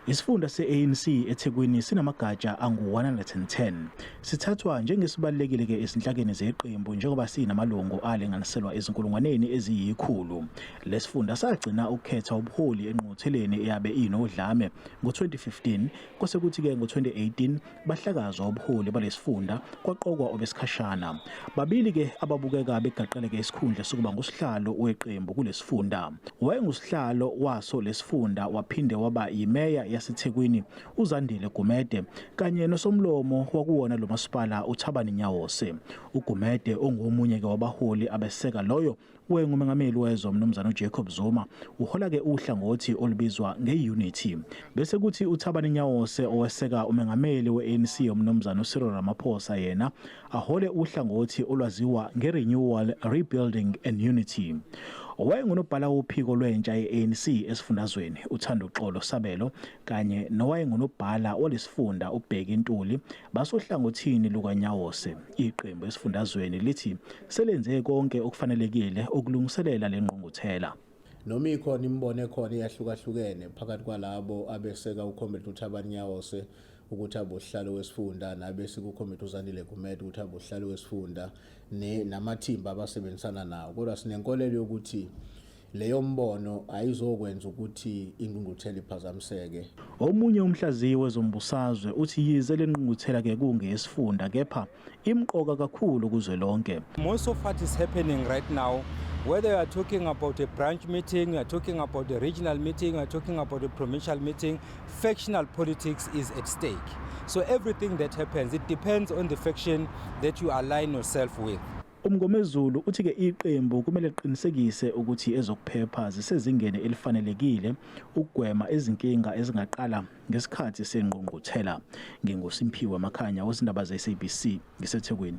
Isifunda se-ANC eThekwini sinamagatsha angu-110. Sithathwa njengesibalulekile-ke ezinhlakeni zeqembu njengoba sinamalungu alinganiselwa ezinkulungwaneni eziyikhulu. Lesifunda sagcina ukukhetha ubuholi engqungqutheleni eyabe inodlame ngo-2015, kwase kuthi-ke ngo-2018 bahlakazwa ubuholi balesifunda kwaqokwa obesikhashana. Babili-ke ababukeka begaqeleke isikhundla sokuba ngusihlalo weqembu kulesifunda. Wayengusihlalo waso lesifunda waphinde waba yimeya yaseThekwini uZandile Gumede kanye nosomlomo wakuwona lo masipala uThabani Nyawose. UGumede ongomunye-ke wabaholi abeseka loyo wengumengameli wezwe uMnumzane uJacob Zuma uhola-ke uhlangothi olubizwa nge-Unity. Bese kuthi uThabani Nyawose oweseka umengameli we-ANC uMnumzane uCyril Ramaphosa yena ahole uhlangothi olwaziwa nge-Renewal, Rebuilding and Unity. Owayengunobhala wophiko lwentsha ye-ANC esifundazweni uThanduxolo Sabelo kanye nowayengunobhala walesifunda uBheki Ntuli basohlangothini lukaNyawose. Iqembu esifundazweni lithi selenze konke okufanelekile ukulungiselela le ngqungquthela. Noma ikhona imibono ekhona eyahlukahlukene phakathi kwalabo abeseka uComrade uThabani Nyawose ukuthi abe usihlalo wesifunda nabeseka uComrade uZandile Gumede ukuthi abe usihlalo wesifunda namathimba abasebenzisana nawo, kodwa sinenkolelo yokuthi leyo mbono ayizokwenza ukuthi ingqungquthela iphazamiseke. Omunye umhlaziyi wezombusazwe uthi yize le ngqungquthela-ke kungeyesifunda kepha imqoka kakhulu kuzwelonke. Most of what is happening right now, whether you are talking about a branch meeting, you are talking about a regional meeting, you are talking about a provincial meeting, factional politics is at stake. So everything that happens, it depends on the faction that you align yourself with. UMngomezulu uthi-ke iqembu kumele liqinisekise ukuthi ezokuphepha zisezingeni elifanelekile ukugwema izinkinga ezingaqala ngesikhathi sengqungquthela. NginguSimphiwe Makhanya wezindaba ze-SABC ngiseThekwini.